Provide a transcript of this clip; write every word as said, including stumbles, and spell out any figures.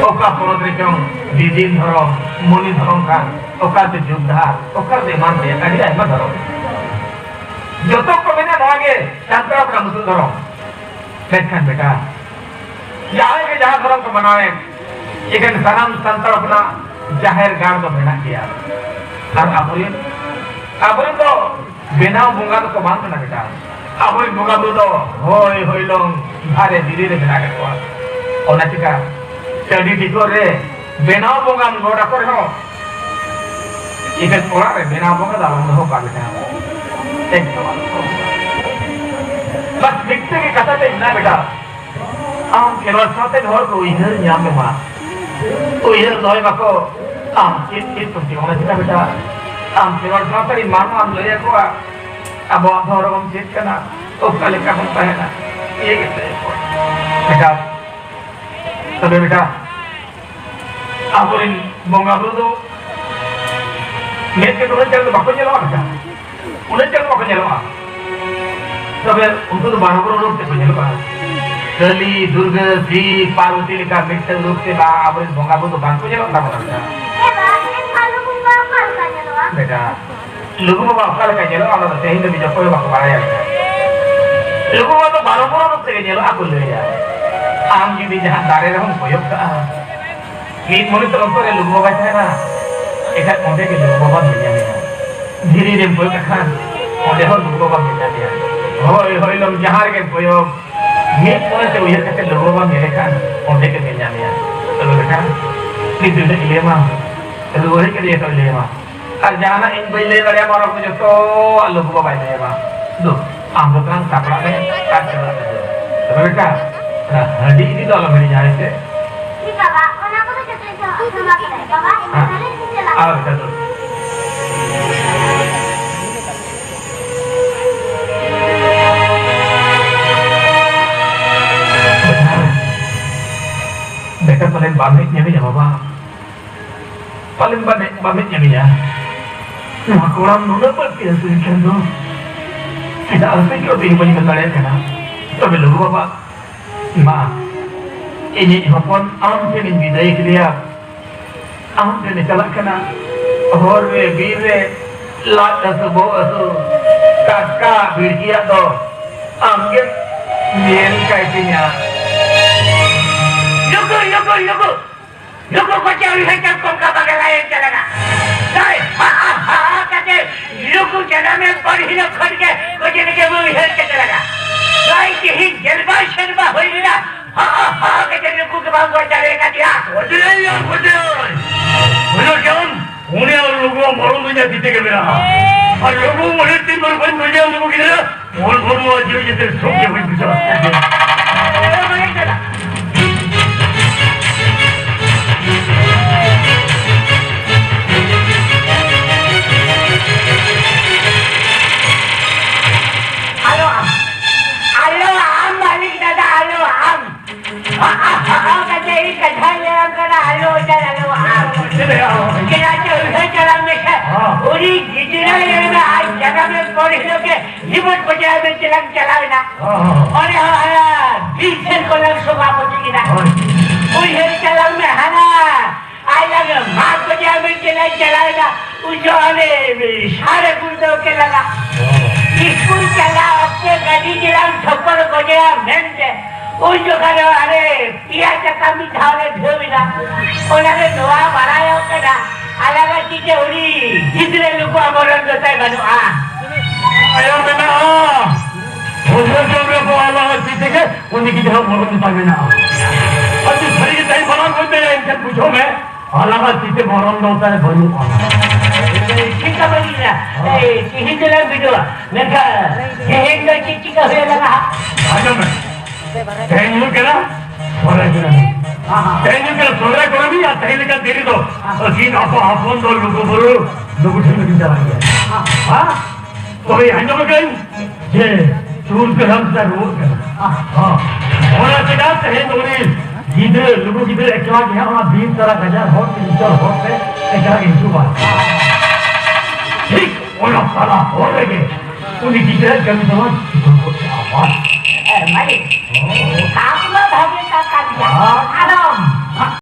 ᱚᱠᱟ ᱯᱚᱱᱚᱛ ᱨᱮᱪᱚᱝ ᱵᱤᱵᱷᱤᱱ ᱫᱷᱚᱨᱚᱢ, ᱢᱩᱱᱤ ᱫᱷᱚᱨᱚᱢ ᱠᱷᱟᱱ, ᱚᱠᱟ ᱨᱮ ᱡᱩᱜᱽ ᱰᱟᱦᱟᱨ, ᱚᱠᱟ ᱨᱮ ᱮᱢᱟᱱ ᱛᱮᱭᱟᱜ ᱟᱹᱰᱤ ᱟᱭᱢᱟ ᱫᱷᱚᱨᱚᱢ᱾ ᱡᱚᱛᱚ ᱠᱚ ᱢᱮᱱᱟ ᱱᱚᱣᱟ ᱜᱮ ᱥᱟᱱᱛᱟᱲ ᱦᱚᱯᱚᱱᱟᱜ ᱢᱩᱥᱩᱞ ᱫᱷᱚᱨᱚᱢ᱾ ᱢᱮᱱᱠᱷᱟᱱ ᱵᱮᱴᱟ, ᱡᱟᱦᱟᱸᱭ ᱜᱮ ᱡᱟᱦᱟᱸ ᱫᱷᱚᱨᱚᱢ ᱠᱚ ᱢᱟᱱᱟᱣᱮᱫ, ᱮᱠᱷᱮᱱ ᱥᱟᱱᱟᱢ ᱥᱟᱱᱛᱟᱲ ᱦᱚᱯᱚᱱᱟᱜ ᱡᱟᱦᱮᱨ ᱜᱟᱲ ᱫᱚ ᱢᱮᱱᱟᱜ ᱜᱮᱭᱟ᱾ ᱟᱨ ᱟᱵᱚᱨᱮᱱ, ᱟᱵᱚᱨᱮᱱ ᱫᱚ ᱵᱮᱱᱟᱣ ᱵᱚᱸᱜᱟ ᱫᱚᱠᱚ ᱵᱟᱝ ᱠᱟᱱᱟ ᱵᱮᱴᱟ᱾ ᱟᱵᱚᱨᱮᱱ ᱵᱚᱸᱜᱟ ᱵᱩᱨᱩ ᱫᱚ ᱦᱚᱭ ᱦᱚᱭᱞᱚᱝ ᱫᱷᱟᱨᱮ ᱫᱷᱤᱨᱤ ᱨᱮ ᱢᱮᱱᱟᱜ ᱟᱠᱟᱫ ᱠᱚᱣᱟ᱾ ᱚᱱᱟ ᱪᱤᱠᱟ ᱴᱟᱺᱰᱤ ᱴᱤᱠᱚᱨ ᱨᱮ ᱵᱮᱱᱟᱣ ᱵᱚᱸᱜᱟᱢ ᱜᱚᱰ ᱟᱠᱚ ᱨᱮᱦᱚᱸ, ᱮᱠᱷᱮᱱ ᱚᱲᱟᱜ ᱨᱮ ᱵᱮᱱᱟᱣ ᱵᱚᱸᱜᱟ ᱫᱚ ᱟᱞᱚᱢ ᱫᱚᱦᱚ ᱠᱚᱣᱟ ᱵᱮᱴᱟ᱾ ᱮᱠᱫᱚᱢ ᱟᱞᱚᱢ ᱫᱚᱦᱚ ᱠᱚᱣᱟ᱾ ᱵᱟᱥ ᱢᱤᱫᱴᱮᱱ ᱜᱮ ᱠᱟᱛᱷᱟ ᱛᱮ ᱢᱮᱱᱟᱜᱼᱟ ᱵᱮᱴᱟ, ᱟᱢ ᱠᱷᱮᱞᱣᱟᱲ ᱥᱟᱶᱛᱮ ᱦᱚᱲ ᱠᱚ ᱩᱭᱦᱟᱹᱨ ᱧᱟᱢ ᱢᱮ ᱢᱟ, ᱩᱭᱦᱟᱹᱨ ᱫᱚᱦᱚᱭ ᱢᱟᱠᱚ᱾ ᱟᱢ ᱪᱮᱫ ᱪᱮᱫ ᱠᱚᱢ ᱪᱤᱠᱟᱹ ᱚᱱᱟ ᱪᱤᱠᱟᱹ ᱵᱮᱴᱟ? ᱟᱢ ᱠᱷᱮᱞᱣᱟᱲ ᱥᱟᱶᱛᱮ ᱨᱤᱱ ᱢᱟᱱ ᱟᱢ ᱞᱟᱹᱭ ᱟᱠᱚᱣᱟ, ᱟᱵᱚᱣᱟᱜ ᱫᱷᱚᱨᱚᱢ ᱪᱮᱫ ᱠᱟᱱᱟ, ᱚᱠᱟ ᱞᱮᱠᱟ ᱵᱚᱱ ᱛᱟᱦᱮᱱᱟ, ᱤᱭᱟᱹ ᱜᱮ ᱞᱟᱹᱭ ᱟᱠᱚᱣᱟ᱾ ᱵᱮᱴᱟ, ᱛᱚᱵᱮ ᱵᱮᱴᱟ, ᱟᱵᱚᱨᱮᱱ ᱵᱚᱸᱜᱟ ᱵᱩᱨᱩ ᱫᱚ ᱢᱮᱫ ᱛᱮᱫᱚ ᱩᱱᱟᱹᱜ ᱪᱮᱦᱨᱟ ᱫᱚ ᱵᱟᱠᱚ ᱧᱮᱞᱚᱜᱼᱟ ᱵᱮᱴᱟ, ᱩᱱᱟᱹᱜ ᱪᱮᱦᱨᱟ ᱫᱚ ᱵᱟᱠᱚ ᱧᱮᱞᱚᱜᱼᱟ᱾ ᱛᱚᱵᱮ ᱩᱱᱠᱩ ᱫᱚ ᱵᱟᱨᱚ ᱵᱚᱨᱚ ᱨᱩᱯ ᱛᱮᱠᱚ ᱧᱮᱞᱚᱜᱼᱟ᱾ ᱠᱟᱹᱞᱤ, ᱫᱩᱨᱜᱟᱹ, ᱥᱤᱵ, ᱯᱟᱨᱵᱚᱛᱤ ᱞᱮᱠᱟ ᱢᱤᱫᱴᱟᱝ ᱨᱩᱯ ᱛᱮ ᱵᱟ ᱟᱵᱚᱨᱮᱱ ᱵᱚᱸᱜᱟ ᱵᱩᱨᱩ ᱫᱚ ᱵᱟᱝ ᱠᱚ ᱧᱮᱞᱚᱜ ᱛᱟᱵᱚᱱᱟ ᱵᱮᱴᱟ᱾ ᱮ ᱵᱟ, ᱮᱱᱠᱷᱟᱱ ᱞᱩᱜᱩ ᱵᱟᱵᱟ ᱚᱠᱟ ᱞᱮᱠᱟ ᱧᱮᱞᱚᱜᱼᱟ? ᱵᱮᱴᱟ, ᱞᱩᱜᱩ ᱵᱟᱵᱟ ᱚᱠᱟ ᱞᱮᱠᱟ ᱧᱮᱞᱚᱜᱼᱟ, ᱚᱱᱟ ᱫᱚ ᱛᱮᱦᱮᱧ ᱫᱷᱟᱹᱵᱤᱡ ᱚᱠᱚᱭ ᱦᱚᱸ ᱵᱟᱠᱚ ᱵᱟᱲᱟᱭᱟ ᱵᱮᱴᱟ᱾ ᱞᱩᱜᱩ ᱵᱟᱵᱟ ᱫᱚ ᱵᱟᱨᱚ ᱵᱚᱨᱚ ᱨᱩᱯ ᱛᱮᱜᱮ ᱧᱮᱞᱚᱜᱼᱟ ᱠᱚ ᱞᱟᱹᱭᱟ᱾ ᱟᱢ ᱡᱩᱫᱤ ᱡᱟᱦᱟᱸ ᱫᱟᱨᱮ ᱨᱮᱦᱚᱸᱢ ᱠᱚᱭᱚᱜ ᱠᱟᱜᱼᱟ, ᱢᱤᱫ ᱢᱚᱱᱮ ᱛᱮ ᱚᱱᱛᱚᱨ ᱨᱮ ᱞᱩᱜᱩ ᱵᱟᱵᱟᱭ ᱛᱟᱦᱮᱱᱟ, ᱮᱱᱠᱷᱟᱱ ᱚᱸᱰᱮ ᱜᱮ ᱞᱩᱜᱩ ᱵᱟᱵᱟᱢ ᱧᱮᱧᱟᱢᱮᱭᱟ᱾ ᱫᱷᱤᱨᱤ ᱨᱮᱢ ᱠᱚᱭᱚᱜ ᱞᱮᱠᱷᱟᱱ ᱚᱸᱰᱮ ᱦᱚᱸ ᱞᱩᱜᱩ ᱵᱟᱵᱟᱢ ᱧᱮᱧᱟᱢᱮᱭᱟ᱾ ᱦᱚᱭ ᱦᱚᱭᱞᱚᱝ ᱡᱟᱦᱟᱸ ᱨᱮᱜᱮᱢ ᱠᱚᱭᱚᱜ, ᱢᱤᱫ ᱢᱚᱱᱮ ᱛᱮ ᱩᱭᱦᱟᱹᱨ ᱠᱟᱛᱮ ᱞᱩᱜᱩ ᱵᱟᱵᱟᱢ ᱧᱮᱞᱮ ᱠᱷᱟᱱ ᱚᱸᱰᱮ ᱜᱮᱢ ᱧᱮᱧᱟᱢᱮᱭᱟ᱾ ᱛᱚᱵᱮ ᱵᱮᱴᱟ, ᱢᱤᱫ ᱫᱤᱱ ᱦᱤᱞᱳᱜ ᱤᱧ ᱞᱟᱹᱭ ᱟᱢᱟ, ᱨᱩᱣᱟᱹᱲ ᱦᱮᱡ ᱠᱟᱛᱮ ᱡᱚᱛᱚᱧ ᱞᱟᱹᱭ ᱟᱢᱟ᱾ ᱟᱨ ᱡᱟᱦᱟᱱᱟᱜ ᱤᱧ ᱵᱟᱹᱧ ᱞᱟᱹᱭ ᱫᱟᱲᱮᱭᱟᱢᱟ, ᱚᱱᱟ ᱠᱚ ᱡᱚᱛᱚ ᱞᱩᱜᱩ ᱵᱟᱵᱟᱭ ᱞᱟᱹᱭ ᱟᱢᱟ᱾ ᱫᱩ, ᱟᱢ ᱫᱚ ᱛᱟᱞᱟᱝ ᱥᱟᱯᱲᱟᱜ ᱢᱮ ᱟᱨ ᱪᱟᱞᱟᱜ ᱢᱮ᱾ ᱛᱚᱵᱮ ᱵᱮᱴᱟ, ᱚᱱᱟ ᱦᱟᱺᱰᱤ ᱤᱫᱤ ᱫᱚ ᱟᱞᱚᱢ ᱦᱤᱲᱤᱧᱟ, ᱦᱮᱸ ᱥᱮ? ᱦᱮᱸ᱾ ᱟᱨ ᱵᱮᱴᱟ ᱫᱩ᱾ ᱵᱮᱴᱟ, ᱯᱟᱞᱮᱱ ᱵᱟᱢ ᱦᱮᱡ ᱧᱟᱢᱤᱧᱟ ᱵᱟᱵᱟ᱾ ᱯᱟᱞᱮᱱ ᱵᱟᱢ ᱦᱮᱡ, ᱵᱟᱢ ᱦᱮᱡ ᱧᱟᱢᱤᱧᱟ᱾ ᱱᱚᱣᱟ ᱠᱚᱲᱟᱢ ᱱᱩᱱᱟᱹᱜ ᱵᱟᱹᱲᱛᱤ ᱦᱟᱹᱥᱩᱧ ᱠᱷᱟᱱ ᱫᱚ ᱪᱮᱫᱟᱜ ᱦᱟᱹᱥᱩᱧ ᱠᱟᱱᱟ ᱛᱮᱦᱮᱧ ᱵᱟᱹᱧ ᱢᱮᱱ ᱫᱟᱲᱮᱭᱟᱜ ᱠᱟᱱᱟ᱾ ᱛᱚᱵᱮ ᱞᱩᱜᱩ ᱵᱟᱵᱟ, ᱢᱟ, ᱤᱧᱤᱡ ᱦᱚᱯᱚᱱ ᱟᱢ ᱴᱷᱮᱱᱤᱧ ᱵᱤᱫᱟᱹᱭ ᱠᱮᱫᱮᱭᱟ᱾ ᱟᱢ ᱴᱷᱮᱱᱮ ᱪᱟᱞᱟᱜ ᱠᱟᱱᱟ᱾ ᱦᱚᱨ ᱨᱮ, ᱵᱤᱨ ᱨᱮ, ᱞᱟᱡ ᱦᱟᱹᱥᱩ, ᱵᱚᱦᱚᱜ ᱦᱟᱹᱥᱩ, ᱠᱟᱴᱠᱟ, ᱵᱷᱤᱲᱠᱤᱭᱟᱜ ᱫᱚ ᱟᱢ ᱜᱮᱢ ᱧᱮᱞ ᱠᱟᱭ ᱛᱤᱧᱟ᱾ ᱭᱩᱜᱩ, ᱭᱩᱜᱩ, ᱭᱩᱜᱩ! ᱱᱩᱠᱩ ᱠᱚ ᱪᱮ ᱩᱭᱦᱟᱹᱨ ᱠᱟᱛᱮ ᱠᱚᱞᱠᱟᱛᱟ ᱜᱮ ᱞᱟᱭᱮᱱ ᱪᱟᱞᱟᱜᱟ᱾ ᱱᱚᱜᱼᱚᱭ ᱦᱟ, ᱦᱟ, ᱦᱟ, ᱦᱟ ᱠᱟᱛᱮ ᱱᱩᱠᱩ ᱡᱟᱱᱟᱢᱮ ᱯᱟᱹᱦᱤᱞ ᱠᱷᱚᱱ ᱜᱮ ᱠᱚ ᱪᱮ ᱞᱮᱠᱟ ᱵᱚ ᱩᱭᱦᱟᱹᱨ ᱠᱟᱛᱮ ᱞᱟᱜᱟ᱾ ᱱᱚᱜᱼᱚᱭ ᱛᱮᱦᱮᱧ ᱜᱮᱞᱵᱟᱨ ᱥᱮᱨᱢᱟ ᱦᱩᱭ ᱞᱮᱱᱟ᱾ ᱦᱟ, ᱦᱟ, ᱦᱟ ᱠᱟᱛᱮ ᱱᱩᱠᱩ ᱜᱮ ᱵᱟᱝ ᱠᱚ ᱪᱟᱞᱟᱣ ᱠᱟᱫᱮᱭᱟ᱾ ᱵᱩᱡᱷᱟᱹᱣ ᱠᱮᱫᱟᱢ? ᱩᱱᱤ ᱟᱨ ᱞᱩᱜᱩ ᱢᱚᱨᱚᱢ ᱫᱚ ᱤᱧᱟᱹᱜ ᱛᱤ ᱛᱮᱜᱮ ᱢᱮᱱᱟᱜᱼᱟ᱾ ᱟᱨ ᱞᱩᱜᱩ ᱢᱚᱬᱮ ᱫᱤᱱ ᱵᱟᱹᱧ ᱵᱩᱡᱷᱟᱹᱣ ᱞᱩᱜᱩ ᱜᱤᱫᱽᱨᱟᱹ᱾ ᱢᱚᱱ ᱦᱚᱲᱢᱚ ᱡᱤᱣᱤ ᱡᱟᱛᱮ ᱥᱩᱠ ᱜᱮ ᱦᱩᱭ ᱵᱩᱡᱷᱟᱹᱣ᱾ ᱟᱞᱚ ᱟᱢ, ᱟᱞᱚ ᱟᱢ ᱢᱟᱹᱞᱤᱠ ᱫᱟᱫᱟ, ᱟᱞᱚ ᱟᱢ᱾ ᱦᱚᱸᱜᱼᱚ ᱠᱟᱛᱮ ᱤᱧ ᱠᱟᱛᱷᱟᱧ ᱞᱟᱹᱭᱟᱢ ᱠᱟᱱᱟ, ᱟᱞᱚ ᱚᱪᱟᱨ, ᱟᱞᱚ ᱟᱢ᱾ ᱪᱮᱫᱟᱜ ᱪᱮ ᱩᱭᱦᱟᱹᱨ ᱪᱟᱞᱟᱜ ᱢᱮᱥᱮ, ᱦᱚᱸ᱾ ᱩᱱᱤ ᱜᱤᱫᱽᱨᱟᱹ ᱞᱟᱹᱭ ᱢᱮ, ᱟᱡ ᱡᱟᱱᱟᱢᱮ ᱯᱚᱨ ᱦᱤᱞᱳᱜ ᱜᱮ ᱡᱤᱵᱚᱱ ᱯᱚᱪᱟᱭ ᱢᱮᱱᱛᱮ ᱞᱟᱝ ᱪᱟᱞᱟᱣ ᱮᱱᱟ᱾ ᱦᱚᱸ, ᱦᱚᱸ, ᱦᱚᱸ᱾ ᱚᱸᱰᱮ ᱦᱚᱸ ᱦᱟᱱᱟ ᱵᱤᱨ ᱥᱮᱱ ᱠᱷᱚᱱ ᱞᱟᱝ ᱥᱚᱵᱷᱟᱯᱚᱛᱤ ᱠᱮᱫᱟ᱾ ᱦᱳᱭ᱾ ᱩᱭᱦᱟᱹᱨ ᱪᱟᱞᱟᱜ ᱢᱮ, ᱦᱟᱱᱟ ᱟᱡ ᱞᱟᱝ ᱢᱟᱜ ᱯᱚᱪᱟᱭ ᱢᱮᱱᱛᱮ ᱞᱟᱝ ᱪᱟᱞᱟᱣ ᱮᱱᱟ᱾ ᱩᱱ ᱡᱚᱦᱚᱜ ᱚᱸᱰᱮ ᱥᱟᱨᱮ ᱜᱩᱲᱫᱟᱹᱣ ᱠᱮᱫ ᱞᱟᱝᱟ᱾ ᱦᱚᱸ᱾ ᱤᱥᱠᱩᱞ ᱪᱟᱞᱟᱣ ᱚᱠᱛᱮ ᱜᱟᱹᱰᱤ ᱜᱮᱞᱟᱝ ᱴᱷᱚᱠᱚᱨ ᱜᱚᱡᱮᱭᱟ ᱢᱮᱱᱛᱮ ᱩᱱ ᱡᱚᱠᱷᱟᱱ ᱫᱚ ᱟᱞᱮ ᱯᱮᱭᱟ ᱪᱟᱠᱟ ᱢᱤᱫ ᱫᱷᱟᱣ ᱞᱮ ᱰᱷᱟᱹᱣ ᱮᱱᱟ᱾ ᱚᱱᱟ ᱨᱮ ᱱᱚᱣᱟ ᱵᱟᱲᱟᱭᱚᱜ ᱠᱟᱱᱟ, ᱟᱞᱟᱜᱟ ᱛᱤ ᱛᱮ ᱩᱱᱤ ᱜᱤᱫᱽᱨᱟᱹ ᱱᱩᱠᱩᱣᱟᱜ ᱢᱚᱨᱚᱱ ᱫᱚ ᱛᱟᱭ ᱵᱟᱹᱱᱩᱜᱼᱟ᱾ ᱟᱭᱟ ᱢᱮᱱᱟᱜᱼᱟ, ᱵᱩᱡᱷᱟᱹᱣ ᱡᱚᱝ ᱨᱮ ᱵᱚ ᱟᱞᱟᱜᱟ ᱛᱤ ᱛᱮᱜᱮ ᱩᱱᱤ ᱜᱤᱫᱽᱨᱟᱹ ᱢᱚᱨᱚᱱ ᱫᱚ ᱛᱟᱭ ᱢᱮᱱᱟᱜᱼᱟ᱾ ᱟᱨ ᱡᱩᱫᱤ ᱥᱟᱹᱨᱤ ᱜᱮ ᱛᱟᱭ ᱵᱟᱲᱟ ᱠᱚ ᱢᱮᱱᱟ, ᱮᱱᱠᱷᱟᱱ ᱵᱩᱡᱷᱟᱹᱣ ᱢᱮ, ᱟᱞᱟᱜᱟ ᱛᱤ ᱛᱮ ᱢᱚᱨᱚᱱ ᱫᱚ ᱛᱟᱭ ᱵᱟᱹᱱᱩᱜᱼᱟ᱾ ᱪᱮᱫ ᱠᱟ ᱵᱟᱹᱱᱩᱜᱼᱟ? ᱮᱭ, ᱛᱤᱦᱤᱧ ᱫᱚᱞᱟᱝ ᱵᱤᱰᱟᱹᱣᱟ, ᱢᱮᱱᱠᱷᱟᱱ ᱛᱮᱦᱮᱧ ᱫᱚ ᱪᱮᱫ ᱪᱤᱠᱟ ᱦᱩᱭ ᱞᱮᱱᱟ ᱦᱟᱸᱜ? ᱟᱸᱡᱚᱢ ᱢᱮ᱾ ᱛᱮᱦᱮᱧ ᱦᱩᱭᱩᱜ ᱠᱟᱱᱟ ᱥᱚᱦᱨᱟᱭ ᱠᱩᱱᱟᱹᱢᱤ᱾ ᱦᱮᱸ, ᱦᱮᱸ᱾ ᱛᱮᱦᱮᱧ ᱦᱩᱭᱩᱜ ᱠᱟᱱᱟ ᱥᱚᱦᱨᱟᱭ ᱠᱩᱱᱟᱹᱢᱤ ᱟᱨ ᱛᱮᱦᱮᱧ ᱞᱮᱠᱟᱱ ᱫᱤᱱ ᱨᱮᱫᱚ ᱦᱮᱸ᱾ ᱟᱹᱠᱤᱱ ᱟᱠᱚ ᱦᱚᱯᱚᱱ ᱫᱚ ᱞᱩᱜᱩ ᱵᱩᱨᱩ ᱞᱩᱜᱩ ᱴᱷᱮᱱ ᱫᱚᱠᱤᱱ ᱪᱟᱞᱟᱜ ᱜᱮᱭᱟ᱾ ᱦᱮᱸ᱾ ᱦᱮᱸ? ᱛᱚᱵᱮ ᱟᱸᱡᱚᱢ ᱟᱠᱟᱫᱟᱹᱧ ᱡᱮ ᱪᱩᱨ ᱯᱮ ᱦᱟᱢ ᱥᱮ ᱨᱩᱣᱟᱹᱜ ᱠᱟᱱᱟ᱾ ᱦᱮᱸ᱾ ᱚᱱᱟ ᱪᱮᱫᱟᱜ ᱛᱮᱦᱮᱧ ᱫᱚ ᱩᱱᱤ ᱜᱤᱫᱽᱨᱟᱹ, ᱞᱩᱜᱩ ᱜᱤᱫᱽᱨᱟᱹ ᱮᱠᱞᱟ ᱜᱮ ᱦᱟᱸᱜ ᱚᱱᱟ ᱵᱤᱨ ᱛᱟᱞᱟ ᱜᱟᱡᱟᱲ ᱦᱚᱨ ᱛᱮ, ᱤᱪᱚᱞ ᱦᱚᱨ ᱛᱮ ᱮᱠᱞᱟ ᱜᱮ ᱦᱤᱡᱩᱜᱼᱟ᱾ ᱴᱷᱤᱠ ᱚᱱᱟ ᱛᱟᱞᱟ ᱦᱚᱨ ᱨᱮᱜᱮ ᱩᱱᱤ ᱜᱤᱫᱽᱨᱟᱹ ᱠᱟᱹᱢᱤ ᱥᱟᱢᱟᱱ ᱪᱤᱠᱟᱹ ᱜᱚᱫ ᱠᱟᱜᱼᱟ᱾ ᱢᱟᱹᱞᱤᱠ, ᱠᱟᱛᱞᱟ ᱫᱷᱟᱹᱵᱤᱡ ᱠᱟᱛᱟ ᱜᱮᱭᱟ᱾ ᱦᱚᱸ᱾ ᱟᱫᱚ